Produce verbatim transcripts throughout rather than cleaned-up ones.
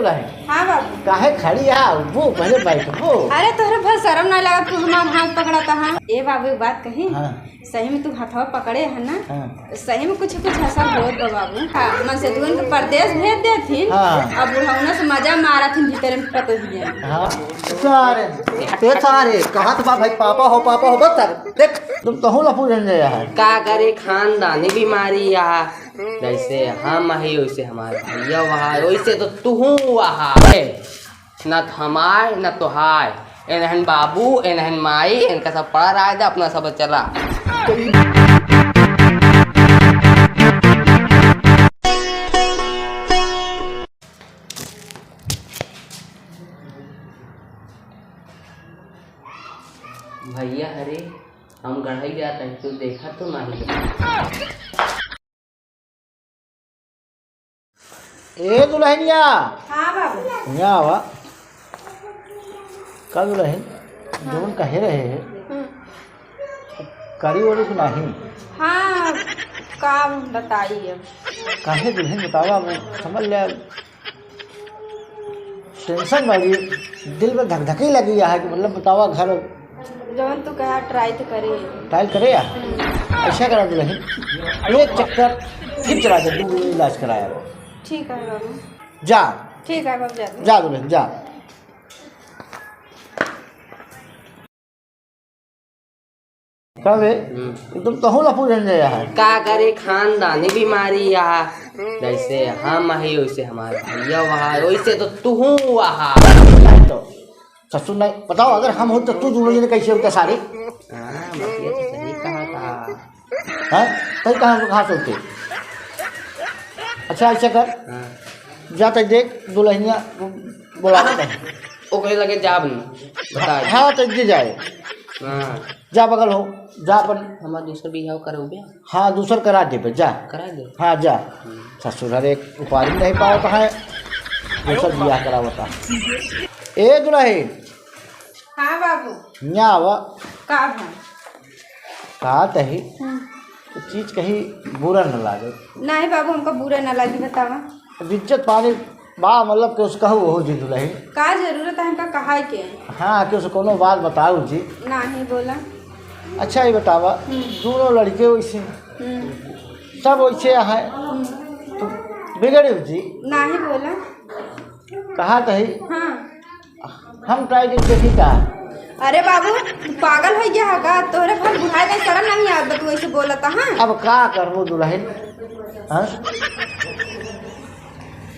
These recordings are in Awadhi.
हाँ बाबू। काहे खड़ी है? वो पहले बैठो। अरे तोहरे भर शर्म ना लगा, तू हमार हाथ पकड़त हा। ए बाबू, एक बात कही। हाँ। सही में तू हथवा पकड़े है ना? हाँ। सही में कुछ कुछ असर होत बा बाबू। हाँ, मनसेधुअन के परदेस भेज देथिन। हाँ। अब बुढ़ौना से मजा मारत हिन भीतरे में पतोहिया। हाँ। सारे, ए सारे, कहत बा भाई पापा हो, पापा हो, बस सारे, देख, तुम तहूँ ला पूजन जाया है। का करे, खानदानी बीमारी आ, जैसे हम अही वैसे हमार भैया वहा, वैसे तो तुहूँ वहा। ए, ना तो हमार, ना तोहार। एनहन बाबू, एनहन माई, इनका सब पड़ा रहा दे, अपना सब चला। भैया, अरे, हम गढ़ई जात हई, तू देखा तो नाही। ए दुल्हनिया। हाँ बाबू। हियाँ आवा। का दुल्हन, हाँ। जवन कहे रहे है, हम्म। करी ओरी कि नाही? हाँ, का बताई अब। काहे दुल्हन बतावा, अब समझ ले, tension वाली, दिल में धकधकी लगी है कि मतलब बतावा घर। जवन तू कहा try तो करे। Try करे या? हम्म। ऐसा करा दुल्हन, एक चक्कर फिर चला दे, दू इलाज कराया वो। ठीक है बाबू। जा। ठीक है बाबू, जा। जा दुल्हन, जा। का बे? हम्म। एकदम तहूँ ला पूजन जाया है। का करे, खानदानी बीमारी आ, जैसे हम अही वैसे हमार भैया वहा, वैसे तो तुहूँ वहा। तो ससुर नहीं, बताओ, अगर हम हो तो तू दोनों जने कैसे होते सारे? हाँ, बतिया तो सही कहा था। हाँ? कहीं कहाँ, कहाँ से होते? अच्छा, ऐसा कर। हाँ। जा तक देख, दुल्हनिया बोला देता है। ओकरे लगे जाब न, बता दे। हाँ, तो जे जाए। हाँ। जा बगल हो, जा अपन। हमार दूसर बियाह करोगे? हाँ, दूसर करा देबे, जा। करा दे। हाँ, जा। हम्म। ससुर हरे उपारी नहीं पावत है, दूसर बियाह करावता। ए दुल्हन। हाँ बाबू। हियाँ आवा। का भा? का तही? हम्म। तो चीज कहीं बुरा न लागे। नहीं बाबू, हमका बुरा न लागी, बतावा। अब इज्जत पानी बा, मतलब कि उसका हो, हो जी दुल्हन। का जरूरत है हमका कहा के? हाँ, कि उसे कोनो बात बताओ जी। नहीं बोला। अच्छा, ये बतावा, हम्म। दोनों लड़के वैसे, हम्म। सब वैसे है, हम्म। तो बिगड़े हो जी। नहीं बोला। कहा तही? हाँ। हम try करके देखी का? अरे बाबू, तू पागल होइ गया है का? तोहरे घर बुढ़ाए गए, शर्म नहीं आवत बा तू ऐसे बोलत, हाँ? अब का करबो दुल्हन? हाँ?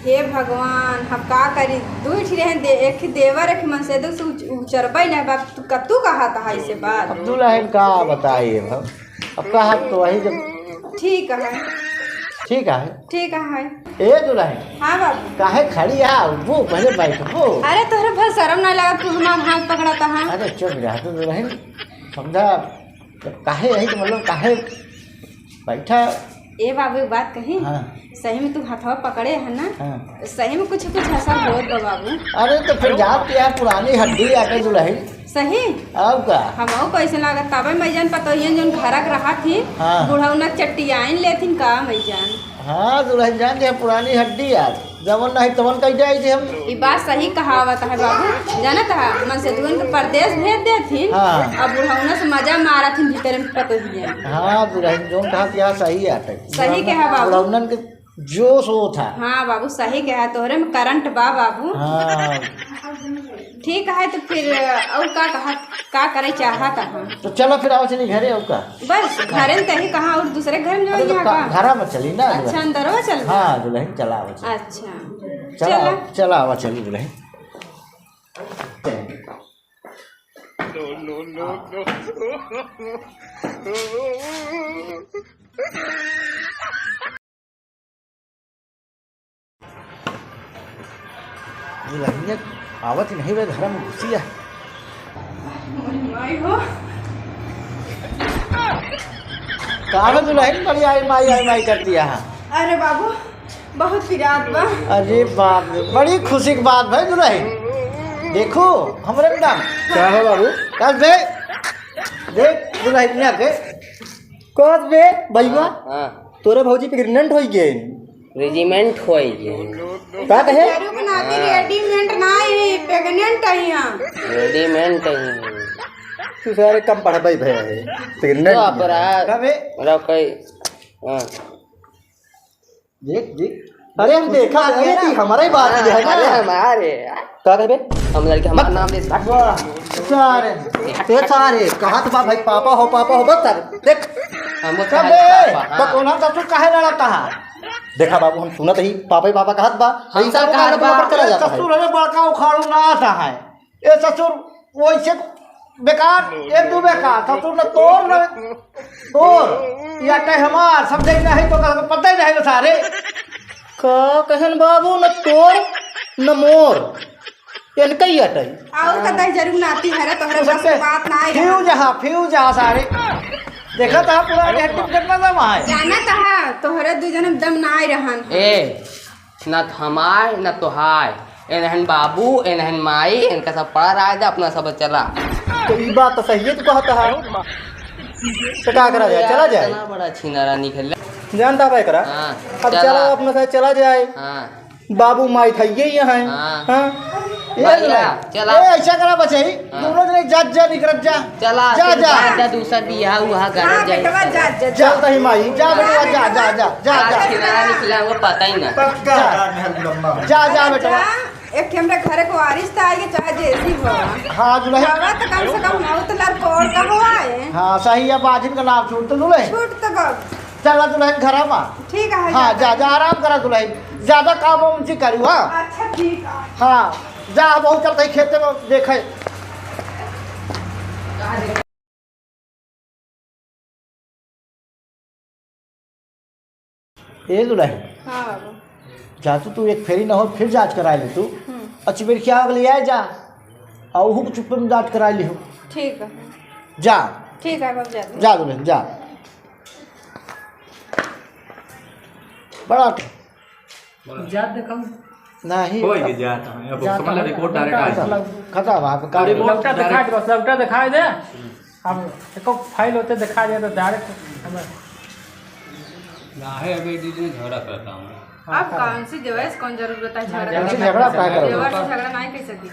हे भगवान, हम का करी? दुइ ठी रहे दे, एक ठी देवर, एक ठी मनसेधू से उच-, उचरबे नहीं बाप, तू कतू कहत है ऐसे बात? अब दुल्हन का बताई अब हम? अब कहा तो वही जब ठीक है। ठीक है। ठीक है। ए दुल्हन। हाँ बाबू। काहे खड़ी है? वो पहले बैठो। अरे तोहरे भर शर्म नहीं लगा, तू हमार हाथ पकड़त है। अरे चुप रह तू दुल्हन, समझा, जब काहे यही तो मतलब काहे बैठा। ए बाबू, एक बात कही। हाँ। सही में तू हथवा पकड़े है ना? हाँ। सही में कुछ कुछ असर होत बा बाबू। अरे तो फिर जात के यार पुरानी हड्डी आके दुल्हन। सही? अब का? हमहू कैसे लागत, तबे मैं जान पतोहियन जौन घरक रहा थी, हाँ। बुढ़ौना चट्टियाइन लेथिन का मैं जान। हाँ, दुल्हन जान जे पुरानी हड्डी यार, जवन नहीं तवन कह जाए जे हम। ई बात सही कहावत है बाबू, जानत है, मनसेधुअन के परदेस भेज देथिन, हाँ। अब बुढ़ौना से मजा मारथिन भीतरे में पतोहियन। हाँ, दुल्हन जौन कहा कि हाँ, सही आटे। सही कहा बाबू। बुढ़ौनन के जोश होत है। हाँ बाबू, सही कहा, तोहरे में करंट बा बाबू। हाँ। ठीक है, तो फिर और का कहा, का करे चाहत है? तो चलो फिर आओ चली घरे, और का? बस घरे में तही कहाँ और दूसरे घर में अरे तो जाइए का? घरा में चली ना अच्छा, दुल्हन। अंदरवा चल। हाँ दुल्हन, चला आओ चली। अच्छा। चला, चला। चला आओ चली दुल्हन। दुल्हनिया आवत ही नहीं बे, घर में घुसी है। माई हो। का बे दुल्हन बड़ी आई माई, आई माई करती है? अरे बाबू, बहुत पिरात बा। अरे बाप रे, बड़ी खुशी की बात भाई दुल्हन। देखो, हमरे नाम। का है बाबू? का बे? देख, दुल्हनिया के। कस बे, भैया? हाँ। तोरे भौजी pregnant होई गए। Regiment होई गए। का कहे? दारू बनाती हाँ। Readymade ना ही, pregnant है यहाँ। Readymade है। तू सारे कम पढ़बई भया है। Pregnant तो अपराध। का बे? रहो कोई, हाँ। देख, देख। अरे हम देखा, अरे ती हमारा ही बात है ना। अरे हमारे यार। का कहबे? हम लड़के हमारा नाम दे। वाह, सारे। ते सारे, कहत बा भाई पापा हो, पापा हो, बस सारे। देख। हम कब कहा बे? पापा, हाँ। तो कौन सा तू काहे लड़ता है? देखा बाबू, हम सुनत ही, पापा ही पापा कहत बा। हम ऐसा का लोग कहत बा? पर चला जाता है। ससुर है बड़का उखाड़ू ना आता है। ए ससुर, वैसे बेकार, ए तू बेकार, ससुर न तोर न तोर। ई अटै हमार, समझे कि नहीं तो का पता ही नहीं सारे। का कहन बाबू, न तोर न मोर, इनका ही अटै। और कतई जरूर नाती हरे, तोहरे बस की बात ना आई fuse रहा। हा, fuse हा सारे। देखा था पूरा ये टिप कितना दम है। जाना था, तोहरे दू जने दम ना आई रहन। ए, ना त हमार, ना तोहार। एनहन बाबू, एनहन माई, इनका सब पड़ा रहा दे, अपना सब चला। तो ई बात तो सही है, तू कहता है। तो का करा जाए, चला जाए? इतना बड़ा छिनारा निकल ले। जानता भाई करा। हाँ, अब चला। चला, अपना साथ चला जाए। हाँ। बाबू माई था ये यहाँ है। हाँ। हाँ। ये भैया, ले। चला। ए, ऐसा करा बचाई, हाँ। दोनों जने जा, जा, निकल जा। चला, जा, फिर जा। जा, जा, दूसर बियाह हुआ, घर हाँ, जाए। बेटवा, जा, जा, जा। चल तही माई, जा बेटवा, जा, जा, जा, जा, जा। आज खिलाना नहीं खिलाऊंगा, पता ही ना। पक्का जा। जा, मेहर गुलम्मा। जा, जा, बेटवा। जा, एक हमरे घरे को वारिस तो आएगी, चाहे जैसी हो। हाँ, दुल्हन। बाबा तो कम से कम मौत लड़कोर का हुआ है। हाँ, सही है, बाजिन का नाम छूट तो दुल्हन। छूट तो गो। चला दुल्हन घरा मा। ठीक है, हाँ, जाता जा, हूँ। जा, आराम करा दुल्हन। ज्यादा काम वाम जी करू, हाँ। अच्छा, ठीक है। हाँ, जा, बहुत चलता है खेते में, देखे। ए दुल्हन। हाँ बाबू। जा तू, तू एक फेरी ना हो, फिर जांच कराए ले तू। हम्म। अच्छी बेर क्या हो गया, जा। और हूँ चुप्पे में जांच कराए ले हो। ठीक है। जा। ठीक है बाबू, जा। जा दुल्हन, जा। बड़ा जात देखाऊ। नहीं। कोई नहीं जात है। अब जात समझ ला, है। रिपोर्ट direct आ जाई। खत्म, खत्म, आपका रिपोर्ट direct। दिखा दे, बस लौटा दिखा दे। अब एको फाइल होते दिखा दे तो direct हमें। ना है, अभी दीदी झगड़ा करता हूँ। अब हाँ। कौन सी जवाइस, कौन जरूरत है हाँ, झगड़ा जरूरत करने है। झगड़ा क्या करो? व्यवहार से झगड़ा नहीं कर सकती।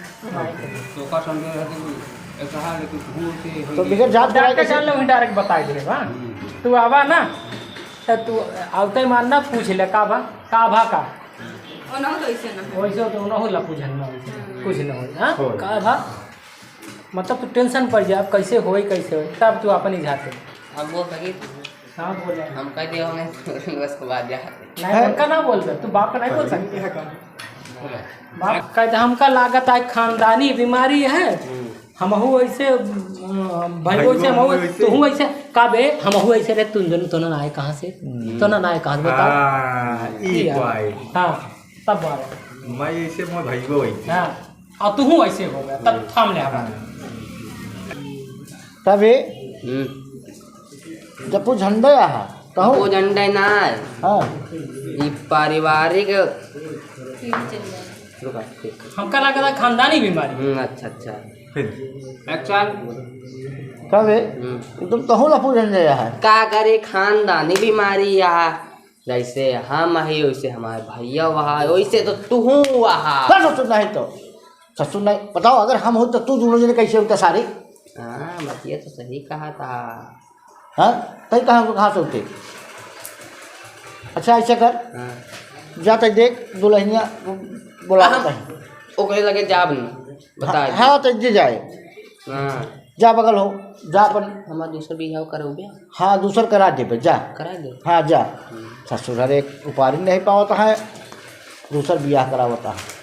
तो का समझे रहते हैं, ऐसा है, लेकिन तू से तो बिगड़ जात जाके जान लो, direct बताई दे बा। हम्म। तू आवा ना, तो तू आवते मान ना पूछ ले, का भा, का भा का? ओनहु तो ऐसे ना हो। वैसे तो ओनहु ला पूछन ना वैसे। हम्म। कुछ ना हो, हाँ? हो। का भा? मतलब तू tension पड़ जा, अब कैसे होई, कैसे होई, तब तू अपन ही जाते। हम बोल सकी? हाँ, बोले। हम कह दिया हमें बस को बात जा। नहीं, हैं? उनका ना बोल दे, तू बाप का नहीं बोल सकते। बाप कह दे, "हमका लागत है खानदानी बीमारी है।" हम्म। हमहू ऐसे, अ, भाई भाई वैसे, हमहू वैसे। तोहू ऐसे, का बे, हमहू ऐसे रे, तू जन, तोना ना आए कहाँ से? हम्म। तोना ना आए कहाँ से, बताओ? हाँ, ई ई है। Point। हाँ, तब बात। मैं ऐसे, मैं भाई वो ऐसे। हाँ, और तोहू ऐसे हो गया, तब हम्म। थाम ले हमारे। तबे हम्म। जब वो झंडा आहा, कहो। वो झंडा ना है। हाँ। ई पारिवारिक। रुका, ठीक। हमका लगा था खानदानी बीमारी। हम्म, अच्छा, अच्छा। फिर? अच्छा। कबे? हम्म। एकदम तहु ला पूजन जाया है। का करे, खानदानी बीमारी या जैसे हम ही, वैसे हमारे भैया वहा, वैसे तो तू हूँ वहा। कर ससुर नहीं तो। ससुर नहीं, बताओ, अगर हम हो तो तू दोनों जने कैसे होता सारे? हाँ, बतिया तो सही कहा था। हाँ? तई कहाँ, कहाँ से होते? अच्छा, ऐसे कर। हाँ। जा तई देख, दुल्हनिया बोला हाँ, तई। ओकरे लगे जाब न, बता हाँ, दे। हाँ, तई जे जाए। हाँ। जा बगल हो, जा अपन। हमार दूसर बियाह करो बे। हाँ, दूसर करा देबे, जा। करा दे। हाँ, जा। हम्म। ससुर हरे उपारी नहीं पावत है, दूसर बियाह करावत है।